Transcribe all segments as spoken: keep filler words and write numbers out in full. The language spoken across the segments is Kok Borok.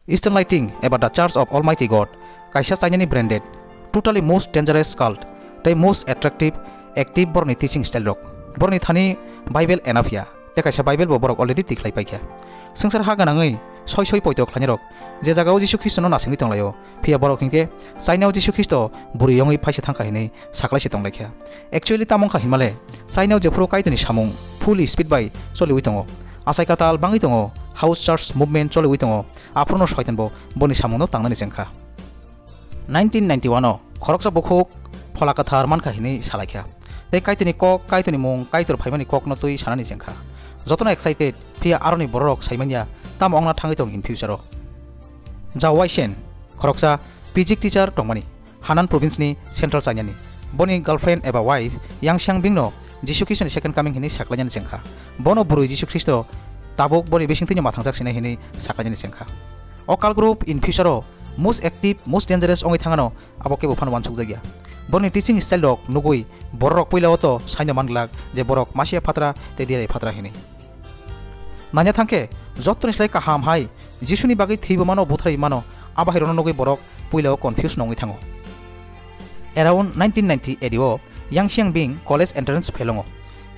Eastern Lighting eba The Church of Almighty God kaisa China ni branded, totally most dangerous cult tei most attractive, active borokni teaching style rok. Borokni thani Bible enough ya, tei kaisa Bible bo borok already tikhlai paikha. Swngchar ha gwnangwi soi soi poito khlainai rok je jagao Jisu Khristo no nasingwi tonglaio, phiya borok hinkhe China o Jisu Khristo bwrwi wngwi phaisa thangkha hinwi saklai se tonglaikha. Actually tamo wngkha hinmale, China o jephuru Kaitorni samung full speed bai choliwi tongo, achai katal bangwi tongo, house church movement choliwi tongo, aphuru no Soitan bo boni samungno tangnani chengkha. Nineteen ninety-one o khoroksa bukhuk Phola Kwthar mankha hinwi salaikha, tei Kaitorni kok, Kaitorni mung, Kaitor phaimani kokno twi sanani chengkha. Jotono excited, phiya aroni bororok saimanya tamo wngna thangwi tong in future o. Zhao Waishen, khoroksa physics teacher tongmani, Henan province ni central China ni. Boni girlfriend eba wife Yang Xiangbing no Jisu Khristo ni second coming hinwi saklainani chengkha. Bono bwrwi Jisu Khristo tabuk boni bisingtwi no mathangjak sinai hinwi saklainani chengkha. O cult group in future o most active, most dangerous wngwi thangano abo kebo phano wansukjakya. Borokni teaching style rok nugwi bororok puila o to saino manglak je borok Masia phatra tei Dirai phatra hinwi. Nanya thangkhe, jottoni slai kaham hai Jisuni bagwi thwibo mano, butharwi mano, abo hai rokno nugwi borok puila o confuse nongwi thango. Around nineteen ninety A D o Yang Xiangbing college entrance fail wngo.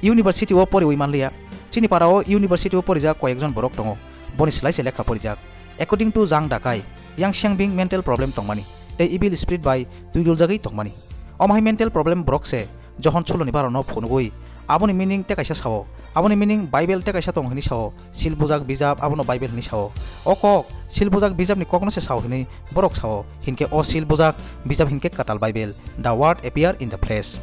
University o poriwi manliya. Chini para o university o porijak koyekjon borok tongo. Boni slai se lekha porijak. According to Zhang Dakai, Yang Xiangbing mental problem tongmani, tei evil spirit bai twiduljagwi tongmani. Omo hai mental problem borok se Johon suloni barano phunugwi aboni meaning tei kaisa sao. Aboni meaning Bible tei kaisa tong hinwi sao. Sil bujak bijap abono Bible hinwi sao. O kok sil bujak bijapni kokno se sao hinwi borok sao. Hinkhe o sil bujak bijap hinkhe kwtal Bible, the word appear in the flesh.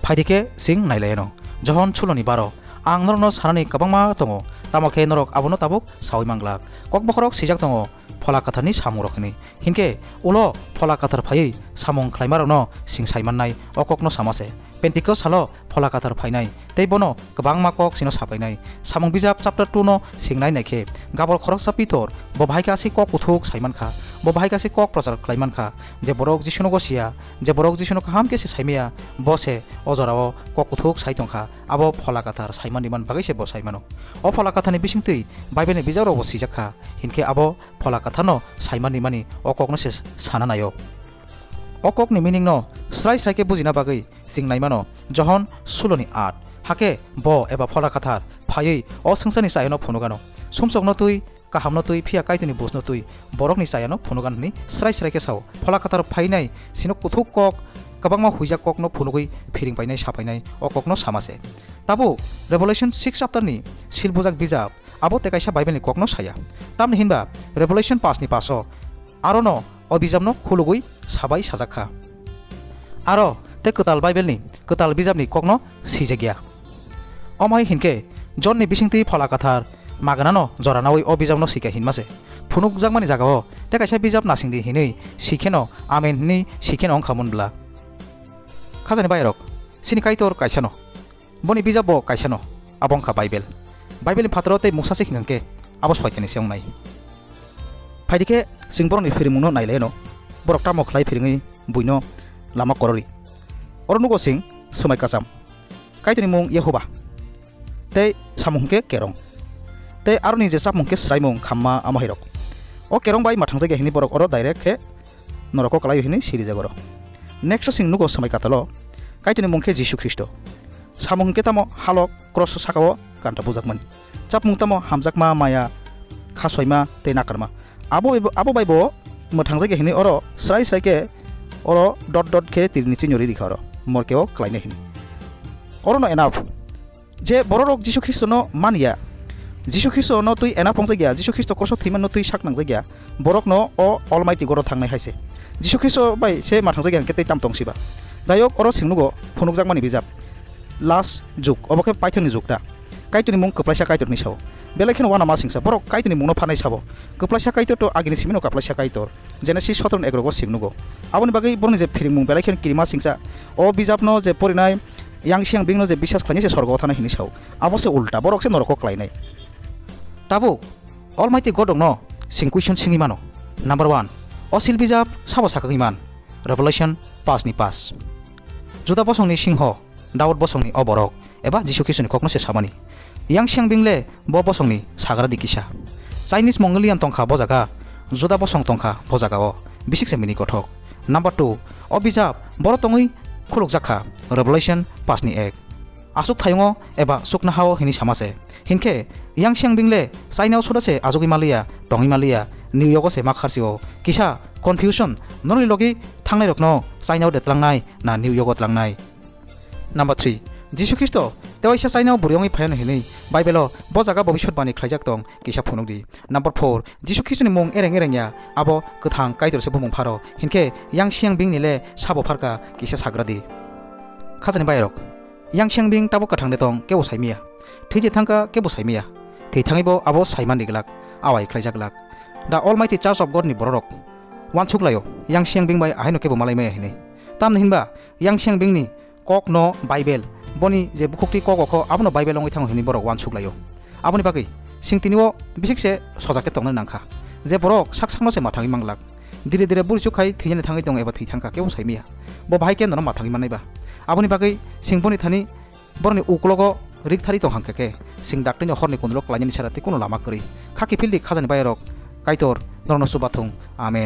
Phaidi khe sing nailaiano. Johon suloni baro. Ang norokno sanani kwbangma tongo, tamo khe norok abono tabuk saui manglak. Kokbokhorok swijak tongo, Phola Kwtharni samungrok hinwi. Hinkhe ulo Phola Kwthar phaiwi samung khlaimarokno sing sai mannai, o kokno sama se. Pentecost salo Phola Kwthar phainai, tei bono kwbangma kok chino sapainai. Samung bijap chapter two no sing nai naikhe, gabor khoroksa Pitor bo bahai khe aswk kok kuthuk sai mankha, bo bahai khe aswk kok prochar khlai mankha, je borok Jisuno gosiya, je borok Jisuno kaham khe se saimaya, bo se o jorao kok kuthuk sai tongkha, abo Phola Kwthar saimanrwi man bagwi se bo saimano. O Phola Kwtharni bisingtwi Bible ni bijakrokbo swijak kha, hinkhe abo Phola Kwtharno saimanrwi mani o kokno se sana naio. O kokni meaning no srai srai khe bujina bagwi chwng naimano Johon suloni at. Hakhe bo eba Phola Kwthar phaiwi o swngcharni chayano phunukano. Sumsokno twi, kahamno twi, phiya Kaitorni bujno twi borokni chayano phunugan hwnwi srai srai khe sao. Phola Kwthar phainai sino kuthuk kok, kwbangma huijak kokno phunugwi phiring painai, sapainai, o kokno sama se. Tabuk Revelation six chapter ni sil bujak bijap abo tei kaisa Bible ni kokno saya. Tamni hinba Revelation paanch ni paanch o arono o bijapno khulugwi sabai sajak kha. Aro tei kwtal Bible ni kwtal bijapni kokno swijak ya. Omo hai hinkhe John ni bisingtwi Phola Kwthar maganano jora naui o bijapno sika hinma se. Phunukjakmani jagao tei kaisa bijap nasingdi hinwi sikheno amen hinwi sikheno wngkha mun bla. Khajani bairok, chini Kaitor kaisano. Boni bijap bo kaisano, abo wngkha Bible. Bible ni phataro tei mungsa se hinkhe abo Soitanni se wngnai. Phaidi khe chwng borokni phiringmungno nailaino, borok tamo khlai phiringwi buino lama korori. Oro nugo chwng swmai kacham. Kaitorni mung Yehoba. Tei samung hwnkhe kerong. Tei aroni je chapmung khe swraimung khamma ama hairok. O kerong bai mathangjakya hinwi borok oro direct khe norok o kwlai hwnwi sirijak oro. Next o chwng nugo swmai katalo, Kaitorni mung khe Jisu Khristo. Samung hwnkhe tamo halo cross o saka o kanta bujakmani. Chapmung tamo hamjakma, maya, khasoima tei nakarma. Abo, abo bai bo mwthangjakya hwnwi oro srai srai khe oro dot dot khe tiri ni chinyo ri rikha oro morke o kwlainai hwnwi. Oro no enough. Je bororok Jisu Khristono man ya, Jisu Khristono twi ena pongjak ya, Jisu Khristo koso thwimano twi sak nangjak ya, borokno o Almighty God o thangnai hai se. Jisu Khristo bai se ma thangjak ya hwnkhe tei tam tong siba. Dayok oro singnugo phunukjakmani bijap. Last jug, obo khe paithakni jug da. Kaitorni mung kwplaisa Kaitor hinwi sao. Belai kheno uanama singsa, borok Kaitorni mungno phanai sabo. Kwplaisa Kaitor to agini simino kwplaisa Kaitor. Genesis sotoro ni egarogo singnugo. Aboni bagwi borokni je phiringmung belai kheno kirima singsa. O bijapno je porinai, Yang Xiangbingno je biswas khlainai se sorgo o thanai hinwi sao. Abo se ulta, borok se norok o klainai. Tabuk, Almighty God rokno sing question singwi mano. Number one, o sil bijap sabo sakagwi man? Revelation paanch ni paanch. Juda bosongni singho, Daud bosongni o borok, eba Jisu Khristoni kokno se samani. Yang Xiangbing le bo bosongni sagra di kisa. Chinese Mongolian tongkha bo jaga, Juda bosong tongkha bo jagao, bisik se mini kothok. Number two, o bijap boro tongwi khulukjak kha, Revelation paanch ni ek. Aswk thayungo eba suknahao hini sama se. Hinkhe Yang Xiangbin le China o soda se ajugwi maliya, tongwi maliya, New York o se ma kharsio. Kisa confusion, norokni logi thangnairokno China o de tlangnai na New York o tlangnai? Number three, Jisu Khristo tewaisa China o bwrwi wngwi phaiano hinwi Bible o bo jaga bobiswt bani khlaijak tong, kisa phunukdi. Number four, Jisu Khristoni mung ereng ereng ya, abo kwthang Kaitor se bumung pharo, hinkhe Yang Xiangbin ni le sabo pharka, kisa sagradi. Khajani bayarok, Yang Xiangbin tabuk kwthang de tong, kebo saimiya. Thwi de thangkha, kebo saimiya. Thwi thangwi bo abo saimani glak, awai khlaijak glak. The Almighty Church of God ni bororok uansuk laio, Yang Xiangbin bai ahaino kebo malai maya hinwi. Tamni hinba Yang Xiangbin ni kok no Bible, boni je bukhukti kok okho, abono Bible wngwi thango hinwi borok uansuk laio. Aboni bagwi sing tini o bisik se sojak khe tongna nangkha. Je borok sak sakno se mathangwi manglak. Dire dire buri chuk khai thwinani thangwi tongo eba thwi thangkha, kebo saimiya. Bo bahai khe nono mathangwi mannai ba. Aboni bagwi sing boni thani borokni uklogo rik thari tong hangkha khe, sing daktino horni kundulok klainani sara tei kuno lama kwrwi. Kha kiphildi khajani bayarok, Kaitor norokno chubathung. Amen.